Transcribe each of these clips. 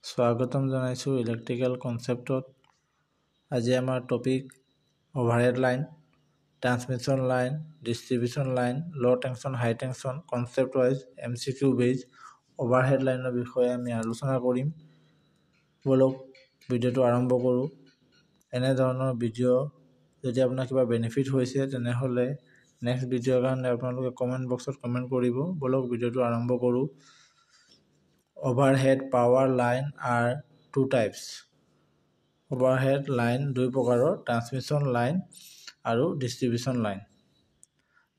স্বাগতম জনাইছোঁ ইলেক্ট্ৰিকেল কনচেপ্টত। আজি আমাৰ topic overhead line, transmission line, distribution line, low tension, high tension, concept wise MCQ base overhead লাইনৰ বিষয়ে আমি আলোচনা কৰিম। ব'লক ভিডিঅ'টো আৰম্ভ কৰোঁ। এনেধৰণৰ ভিডিঅ' যদি আপোনাৰ কিবা বেনিফিট হৈছে, তেনেহ'লে নেক্সট ভিডিঅ'ৰ কাৰণে আপোনালোকে কমেণ্ট বক্সত কমেণ্ট কৰিব। ব'লক ভিডিঅ'টো আৰম্ভ কৰোঁ। Overhead power line are two types. Overhead line দুই প্ৰকাৰৰ, ট্ৰান্সমিশ্যন লাইন আৰু distribution line.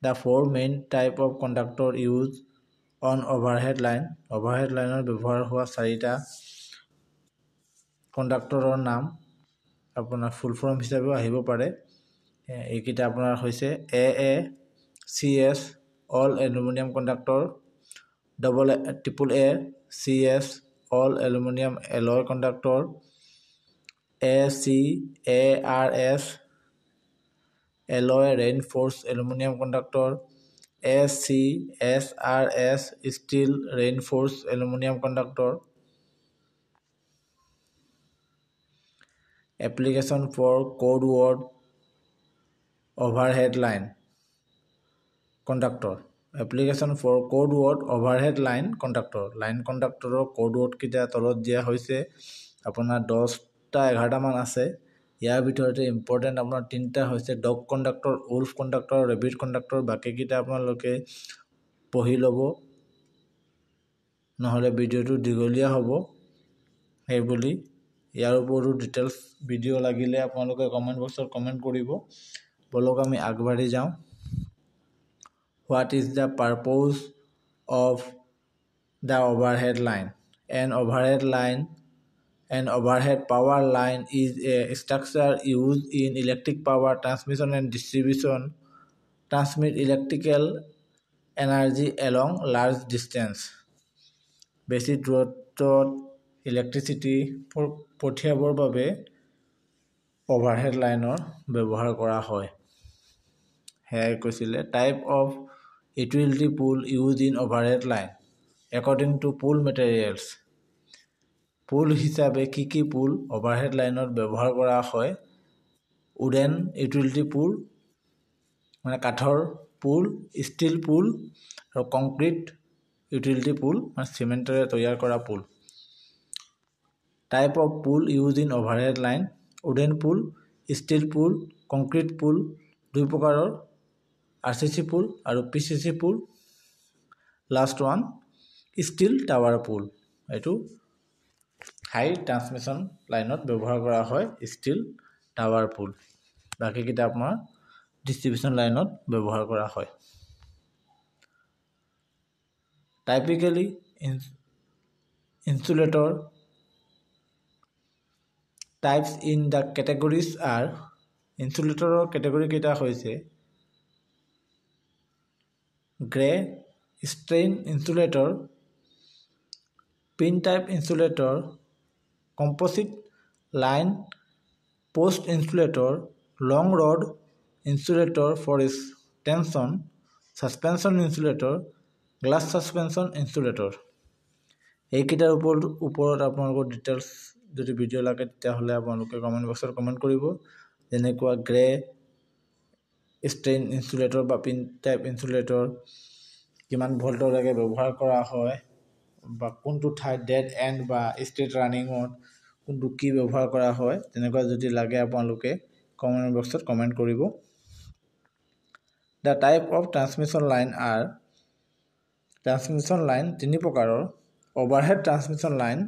The four main type of conductor use on overhead line. Overhead লাইনত ব্যৱহাৰ হোৱা চাৰিটা কণ্ডাক্টৰৰ নাম আপোনাৰ ফুল ফৰ্ম হিচাপেও আহিব পাৰে। এইকেইটা আপোনাৰ হৈছে AACS, all aluminium conductor, double triple ACS, all aluminium alloy conductor, ACARS, alloy reinforce aluminium conductor, ACSRS, steel reinforce aluminium conductor. Application for code word overhead line conductor. Application for code word overhead line conductor. Line কণ্ডাক্টৰৰ code ৱৰ্ডকেইটা তলত দিয়া হৈছে। আপোনাৰ 10টা 11টামান আছে। ইয়াৰ ভিতৰতে important আপোনাৰ তিনিটা হৈছে dog conductor, wolf conductor, rabbit conductor. বাকীকেইটা আপোনালোকে পঢ়ি ল'ব, নহ'লে ভিডিঅ'টো দীঘলীয়া হ'ব। সেইবুলি ইয়াৰ ওপৰতো ডিটেইলছ ভিডিঅ' লাগিলে আপোনালোকে কমেণ্ট বক্সত কমেণ্ট কৰিব। ব'লক আমি আগবাঢ়ি যাওঁ। What is the purpose of the overhead line? An overhead line, an overhead power line is a structure use in electric power transmission and distribution, transmit electrical energy along large distance. বেছি দূৰত্বত electricity পঠিয়াবৰ বাবে overhead লাইনৰ ব্যৱহাৰ কৰা হয়, সেয়াই কৈছিলে। Type of utility pole use in overhead line according to pole materials. Pole হিচাপে কি কি পোল অভাৰহেড লাইনত ব্যৱহাৰ কৰা হয়? উডেন ইউটিলিটি পোল মানে কাঠৰ পোল, ষ্টীল পোল আৰু কংক্ৰিট ইউটিলিটি পোল মানে চিমেণ্টেৰে তৈয়াৰ কৰা pole. Type of pole use in overhead line: wooden pole, steel pole, concrete pole দুই প্ৰকাৰৰ, RCC pole আৰু PCC pole, last one steel tower pole. এইটো হাই ট্ৰান্সমিশ্যন লাইনত ব্যৱহাৰ কৰা হয় ষ্টীল টাৱাৰ পোল। বাকীকেইটা আপোনাৰ ডিষ্ট্ৰিবিউশ্যন লাইনত ব্যৱহাৰ কৰা হয়। Typically insulator types in the categories are. ইনচুলেটৰৰ category কেইটা হৈছে grey strain insulator, pin type insulator, composite line post insulator, long rod insulator for tension, suspension insulator, glass suspension insulator. এইকেইটাৰ ওপৰত আপোনালোকৰ ডিটেইলছ যদি ভিডিঅ' লাগে, তেতিয়াহ'লে আপোনালোকে কমেণ্ট বক্সত কমেণ্ট কৰিব। যেনেকুৱা গ্ৰে ষ্ট্ৰেইন ইনচুলেটৰ বা পিন টাইপ ইনচুলেটৰ কিমান ভল্টলৈকে ব্যৱহাৰ কৰা হয় বা কোনটো ঠাইত ডেড এণ্ড বা ষ্ট্ৰেইট ৰানিঙত কোনটো কি ব্যৱহাৰ কৰা হয়, তেনেকুৱা যদি লাগে আপোনালোকে কমেণ্ট বক্সত কমেণ্ট কৰিব। The type of transmission line are. Transmission line তিনি প্ৰকাৰৰ: overhead transmission line,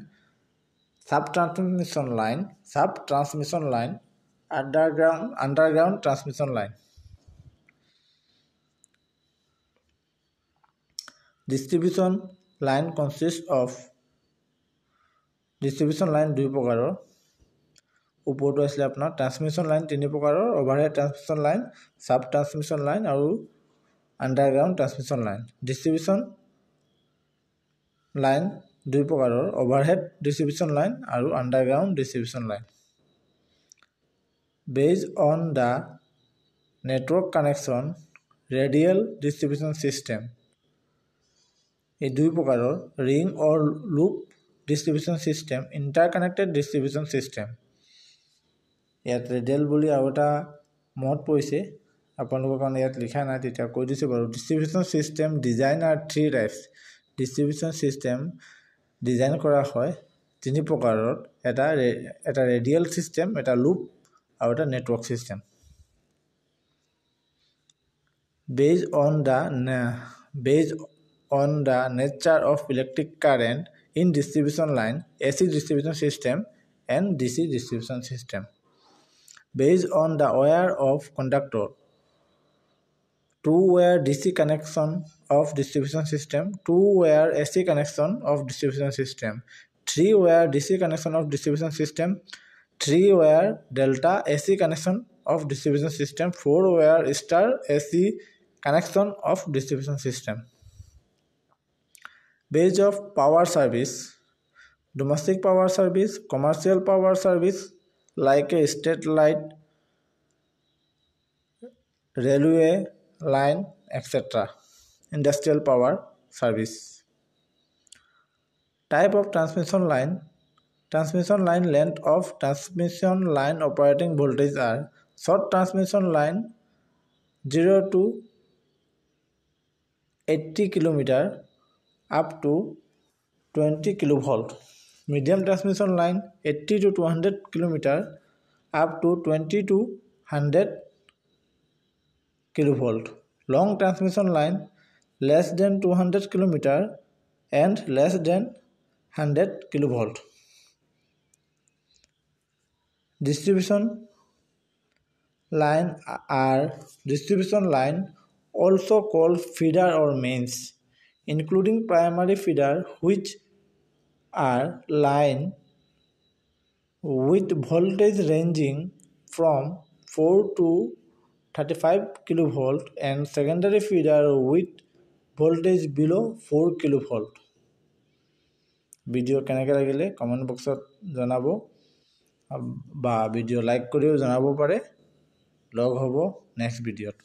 sub transmission line, sub transmission line, underground transmission line. Distribution line consist of. Distribution line দুই প্ৰকাৰৰ। ওপৰটো আছিলে আপোনাৰ ট্ৰান্সমিশ্যন লাইন তিনি প্ৰকাৰৰ: overhead transmission line, sub transmission line আৰু underground transmission line. Distribution line দুই প্ৰকাৰৰ: overhead distribution line আৰু underground distribution line. Based on the network connection, radial distribution system এই দুই প্ৰকাৰৰ: ring or loop distribution system, interconnected distribution system. ইয়াত radial বুলি আৰু এটা মনত পৰিছে আপোনালোকৰ কাৰণে, ইয়াত লিখা নাই, তেতিয়া কৈ দিছোঁ বাৰু। Distribution system design are three types. Distribution system design কৰা হয় তিনি প্ৰকাৰত, এটা ৰেডিয়েল ছিষ্টেম, এটা লুপ আৰু এটা network system. Based on the nature of electric current in distribution line, AC distribution system and DC distribution system. Based on the wire of conductor, two wire DC connection of distribution system, two wire AC connection of distribution system, three wire DC connection of distribution system, three wire delta AC connection of distribution system, four wire star AC connection of distribution system. Base of power service, domestic power service, commercial power service like a state light, railway line, etc. Industrial power service. Type of transmission line. Transmission line length of transmission line operating voltage are short transmission line 0 to 80 kilometer up to 20 kilovolt. Medium transmission line 80 to 200 kilometer up to 20 to 100 kilovolt. Long transmission line less than 200 kilometer and less than 100 kilovolt. Distribution line are distribution line also called feeder or mains, including primary feeder, which are line with voltage ranging from 4 to 35 kilovolt and secondary feeder with voltage below 4 kilovolt. Video কেনেকৈ লাগিলে comment বক্সত জনাব বা video' like কৰিও জনাব পাৰে। লগ হ'ব next ভিডিঅ'ত।